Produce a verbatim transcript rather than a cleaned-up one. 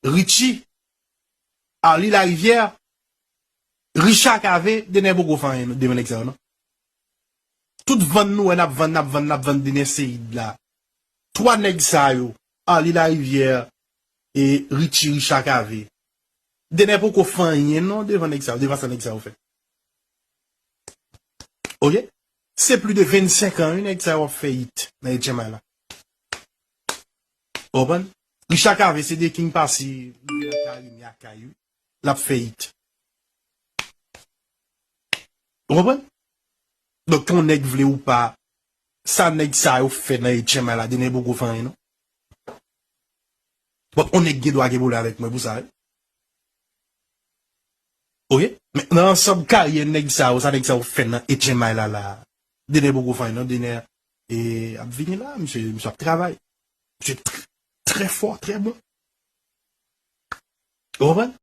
Richie, Arly Larivière, Richard Cavé, Dener poko fè anyen devan nèg sa yo non. Tout vann nou wè n ap vann, n ap vann, n ap vann Dener Ceide la. Twa nèg sa yo, Arly Larivière, e Richie, Richard Cavé. Dener poko fè anyen non devan nèg sa yo, devan sa nèg sa yo fè. Ok? Se plis de vennsenk an wi nèg sa yo ap fè hit nan H M I la. Ou konprann? Richard Cavé se de King Passy, rive nan Carignan, Akayè wi. L ap fè hit. Ou konprann? Donk, ke yon nèg vle ou pa, sa nèg sa yo fè nan H M I la, Dener poko fè anyen non. Bon, yon nèg gen dwa gen pwoblèm avèk mwen pou sa wi. Ok? Men nan ansanm karyè nèg sa yo, sa nèg sa yo fè nan H M I la la, Dener poko fè anyen non, Dener e ap vini la, misye, misye ap travay. Misye trè, trè fò, trè bon. Ou konprann?